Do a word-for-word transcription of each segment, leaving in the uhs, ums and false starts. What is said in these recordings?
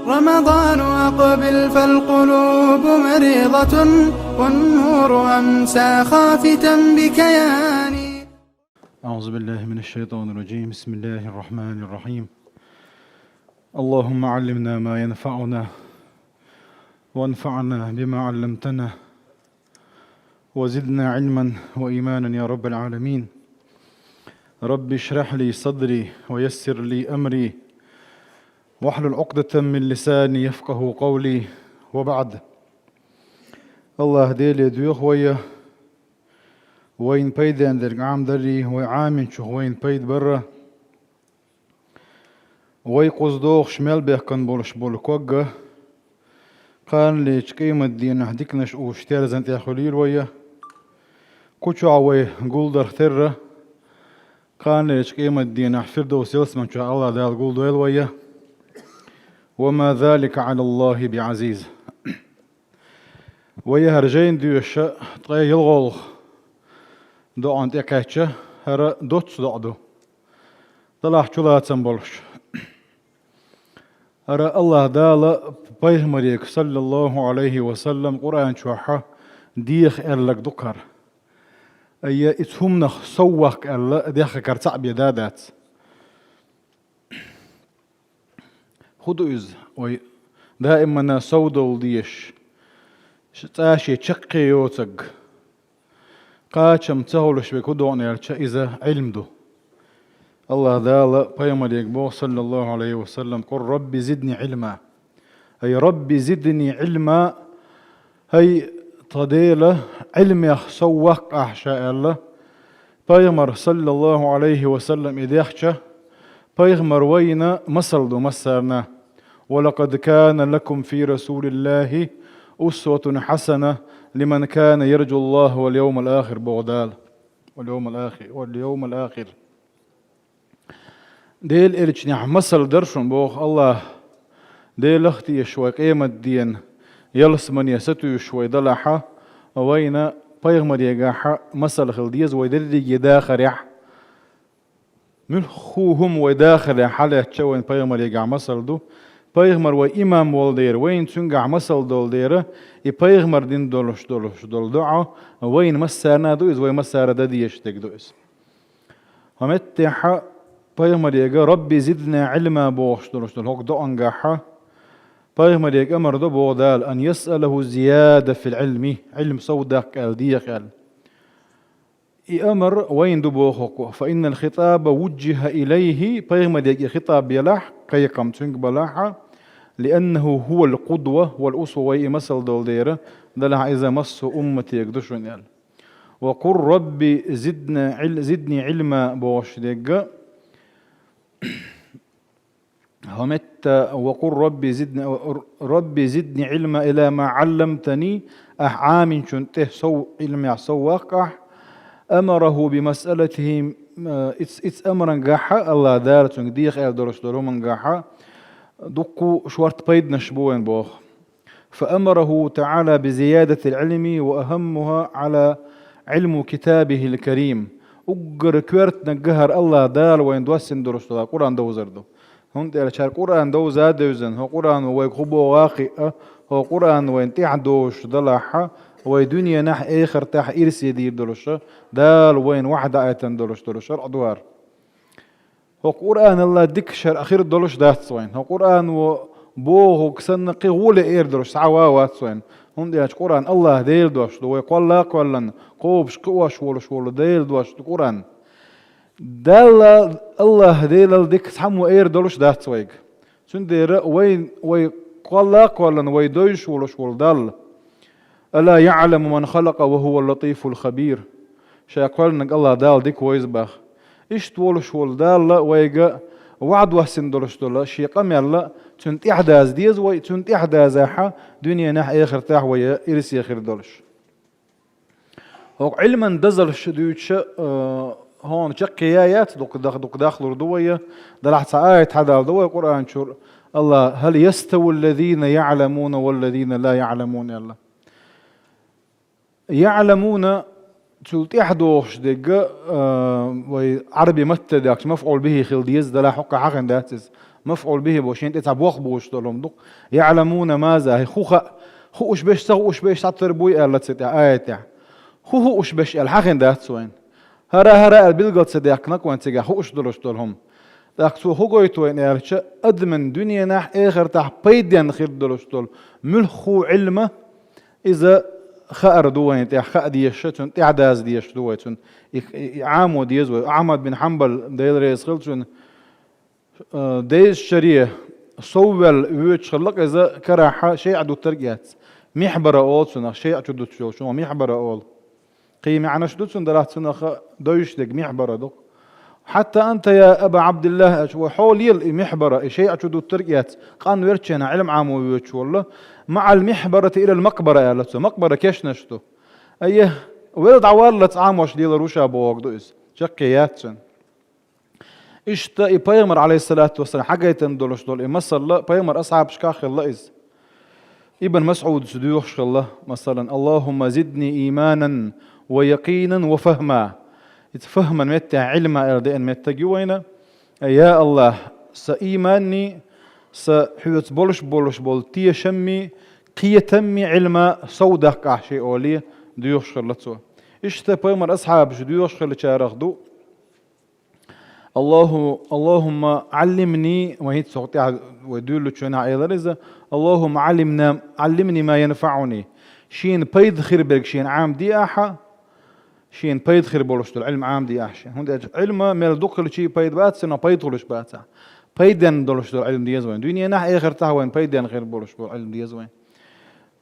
رمضان أقبل فالقلوب مريضة، والنور أمسى خافتا بكياني. أعوذ بالله من الشيطان الرجيم. بسم الله الرحمن الرحيم. اللهم علمنا ما ينفعنا، وانفعنا بما علمتنا، وزدنا علما وإيمانا يا رب العالمين. رب اشرح لي صدري ويسر لي أمري واحلل عقدة من لساني يفقهوا قولي، وبعد. АллахӀ Деле доьху вай, вайна пайденна дерг Ӏамадарий, вай Ӏаминчух вайна пайда барра. Вай кхуза догӀуш мел бехкан болуш болу ког а, кханалерчу къематдийнахь диканаш уьш терзан тӀехь хуьлийла вай. Кху чохь вай гулдарх терра, кханалерчу къематдийнахь Фирдовс ялсаман чохь АллахӀ Дала гулдойла вай. وما ذلك على الله بعزيز. Вай хӀара жайна доьшуш ткъе ялхолгӀа доӀанна тӀекхаьчча, хӀара доцца доӀа ду. Делахь чулацам болуш. ХӀара АллахӀ Дала пайхамарега, саллаллахӀу Ӏалайхи ва саллам, Къуръан чохь деха аьлларг ду-кх хӀара. Айя, иза хӀуманах сов ваккха аьлла, дехкарг цхьаъ бен да а дац. ХӀун ду иза? Вай даимана совдовла дезаш, ш-, цкъа шен чаккхе йоцург, кхачам ца хуьлуш верг хӀун догӀу аьлча, иза Ӏилма ду. АллахӀ Дала пайхамарега боху, саллаллахӀу Ӏалайхи ва саллам: «قل رب زدني علما». Ай, «رب زدني علما», хӀай тхан Дела, Ӏилмех сов ваккха ахь ша аьлла. Пайхамар, саллаллахӀу Ӏалайхи ва саллам, и дехча, пайхамар вайна масал ду массарна: «ولقد كان لكم في رسول الله أسوة حسنة لمن كان يرجو الله واليوم الآخر», боху Дала. «واليوم الآخر، واليوم الآخر». Делан элчанехь масал дара шуна, боху АллахӀа. Делах а тешаш вай къематден, ялсамане сатуьйсуш вай делахь, вайна пайхамарегахь масал хила деза вай дерриге дахарехь. Муьлхха хӀума вай дахарехь хьалаьцча, вайна пайхамарегахь масал ду. Пайхамар вай имам волу дера, вайна цуьнгахь масал долу дера, и пайхамар дина долуш, долуш долу доӀа вайна массарна а ду иза, вай массара дан дезаш дерг ду иза. ХӀокху меттехь пайхамарега «رب زدني علما» бохуш долуш долу хӀокху доӀангахь пайхамарега амар до, боху Дала: «أن يسأله زيادة في العلم», Ӏилма сов даккха аьлла, деха аьлла. И амар вайна ду боху хӀокхо. «فإن الخطاب وجه إليه», пайхамарега и хитаб елахь, кхайкхам цуьнга балахь, «لأنه هو القدوة والأسوة», вай и масал долу дера, делахь иза массо а умматега ду шуна аьлла. «وقل رب زدنا عل-، زدني علما» бохуш дерг а, хӀокху метта: «وقل رب زدني، رب زدني علما إلى ما علمتني», ахь Ӏаминчунна тӀе сов, Ӏилмех сов ваккха ахь. «أمره بمسألته», э, иц-, иц амарангахь, АллахӀ Дала цуьнга деха аьлла долуш долу хӀумангахь, дуккха шорта пайданаш бу вайна боху. «فأمره تعالى بزيادة العلم وأهمها على علم كتابه الكريم». Уггар коьртаниг хӀара АллахӀ Дала вайна доссина долуш долу Къуръан довзар ду. ХӀунда аьлча хӀара Къуръан довза а девзина, хӀокху Къуръано вайга хӀун боху а кхиъна, хӀокху Къуръано вайна тӀаьхьа доьшуш делахь, вай дуьненахь а, эхартахь а ирсе дийр долуш, Дала вайна вахьа даийтина долуш долу шарӀ ду хӀара. ХӀокху Къуръаналла дика шарӀ хир долуш дац вайна. ХӀокху Къуръано бохург санна кхин гӀоле эр долуш цхьа а ван вац вайна. ХӀунда аьлча Къуръан АллахӀ Делан дош ду, вай кхолла а кхоьллина, кхобуш, кхиош волуш волу Делан дош ду Къуръан. Далла, АллахӀ Делал дика цхьаммо эр долуш дац вайга. Цундела вай, вай кхолла а кхоьллина, вай довзуш волуш волу Далла: «ألا يعلم من خلق وهو اللطيف الخبير». Ша кхоьллинарг АллахӀ Дала дика вевза боху. Иштта волуш волу Далла вайга вахьа доссина долуш долу шен къамелла, цуьнан тӀаьхьа даза деза вай, цуьнан тӀаьхьа дазахь, дуьненахь а, эхартахь а вай ирсе хир долуш. ХӀокху Ӏилман дозаллаш дуьйцуш, э, хьуна чаккхе яц, дукха дах-, дукха дахлур ду вай, делахь цхьа аят хьадалла ду вай Къуръан чуьра, АллахӀа: «هل يستوي الذين يعلمون والذين لا يعلمون», аьлла. «يعلمون», Цул тӀаьхьа догӀуш дерг, а, вай Ӏарбий маттара даьхкача мафӀул бихӀи хила деза, делахь хӀокхо хьахинна дац иза. МафӀул бихӀи боху шен тӀе цхьа бохам бузуш долу хӀума ду-кх. «ЯӀламуна ма за», хӀу хаьа, хууш берш, ца хууш берш цхьатарра буй аьлла цу тӀехь, аятехь. ХӀу хууш берш аьлла хьахинна дац вайна. ХӀара, хӀара аьлла билгал ца даьхкина-кх вайна цигахь хууш долуш долу хӀума. ТӀаккха цо хӀу гойту вайна аьлча, адамна дуьненахь, эхартахь пайденна хир долуш долу муьлхха а Ӏилма, иза хаар ду вайна тӀехь, хаа дезаш, цунна тӀаьхьадаза дезаш ду вай цунна. И, и, и Ӏамо деза вай. Ахьмад бин Хьанбал, Дела реза хила цунна, а, дезачаре совваьлла воьдуш хилла-кх иза карахь, шайъа дуттург а эцна. Михьбара олу цунах, шайъа чу дуттуш йолчунах михьбара олу. Кхин маьӀнаш ду цунна, делахь цунах довзуш дерг михьбара ду-кх. «Хьатта анта, я Аба ӀабдиллахӀ», аьлча, вай хьо лела и михьбара, и шайъа чу дуттург а эцна, къанвеллачу хенахь Ӏилма Ӏамо воьдуш волу, «маӀал михьбарати илал макъбара», аьлла цо. Макъбара кешнаш ду. Айя, велла дӀаваллалц Ӏамош лелар ву ша бохург ду иза. Чаккхе яц цуьнан. Иштта и пайхамар, Ӏалайхиссалату вассалам, хьагайтина долуш долу и масалла пайхамар асхьабашкахь хилла иза. Ибн МасӀудас доьхуш хилла, масалан: «Аллахумма зидни ийманан ва якъинан ва фахма». Иза фахман меттехь Ӏилма аьлла деана меттиг ю вайна. «Я АллахӀ, сан ийманний, сан хьоьца болуш болуш болу тешаммий, кхетаммий Ӏилма сов даккха ахь шен», олий, доьхуш хилла цо. Иштта пайхамар асхьабаш доьхуш хиллачарах ду. «Аллаху-, Аллахумма Ӏаллимни», вай хӀинца хӀокху тӀехь вай дуьйлучу хенахь элира иза: «Аллахумма Ӏаллимна, Ӏаллимни ма янфаӀуни». Шена пайда хир берг шена Ӏамаде ахьа, шена пайда хир болуш долу Ӏилма Ӏамаде ахьа шена. ХӀунда аьлча Ӏилма мел дукха хилча пайда бац, цунах пайда хуьлуш бац ахьа. Пайденна долуш долу Ӏилма деза вайна. Дуьненахь, эхартахь вайна пайденна хир болуш болу Ӏилма деза вайна.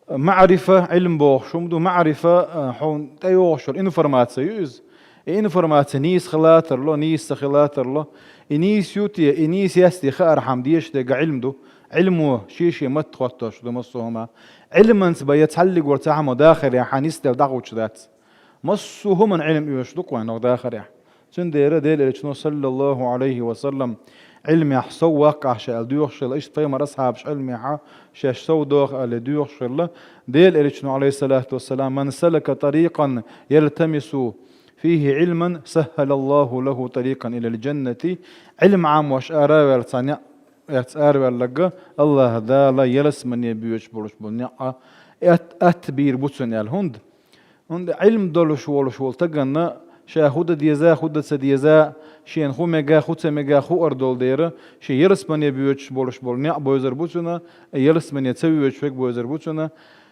МаӀрифа, Ӏилма бохуш хӀума ду, маӀрифа, а, хьуна тӀейогӀуш йолу информация ю иза. И информация нийса хила тарло, нийса ца хила тарло. И нийса ю те, и нийса яц те хаархьама дезаш дерг Ӏилма ду. Ӏилмо шен-шен матта хӀоттош ду массо а хӀума. Ӏилманца бен я цхьаллиг вара цхьа хӀума дахарехь нисделла дӀахӀуттуш дац. Массо а хӀуманна Ӏилма оьшуш ду-кх вайна хӀокху дахарехь. Цундела Делан Элчано, саллаллаху Ӏалайхи ва саллам, Ӏилмехь сов ваккха ахь ша аьлла доьхуш хилла, иштта пайхамар асхьабаш Ӏилмехь шаьш сов доху аьлла доьхуш хилла. Делан Элчано, Ӏалайхиссалату вассалам: «Ман салака тарикъан ялтамису фихи Ӏилман, саххалаллаху лаху тарикъан илал джаннати». Ӏилма Ӏамош араваьлла цхьа некъ, эцна араваьлларг АллахӀ Дала ялсамане боьдуш болуш болу некъ а ат-, атта бийр бу цунна аьлла. ХӀунда? ХӀунда Ӏилма долуш волуш волу стаганна ша хӀу дан деза, хӀу дан ца деза, шена хӀу мега, хӀу ца мега хуур долу дела, шен ялсамане боьдуш болуш болу некъ бевзар бу цунна, ялсамане ца воьдуш верг бевзар бу цунна.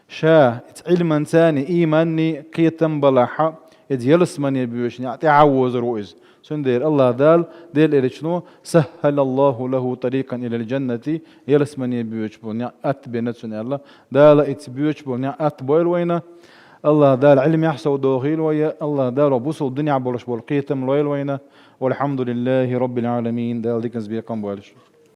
Ша иза Ӏилманца а, ийманний, кхетам балахь, иза ялсамане боьдуш некъ тӀехь а вовзар ву иза. Цундела АллахӀ Дала, Делан Элчано: «Саххалаллаху лаху тарикъан илал джаннати», ялсамане боьдуш болу некъ атта бина цунна аьлла. Дала иза боьдуш болу некъ атта бойла вайна. АллахӀ Дала Ӏилмехь сов дохийла вай, АллахӀ Дала бусалба динехь болуш болу кхетам лойла вайна. Валхьамдулиллахи Раббил Ӏаламин. Дала диканца бекхам бойла шун.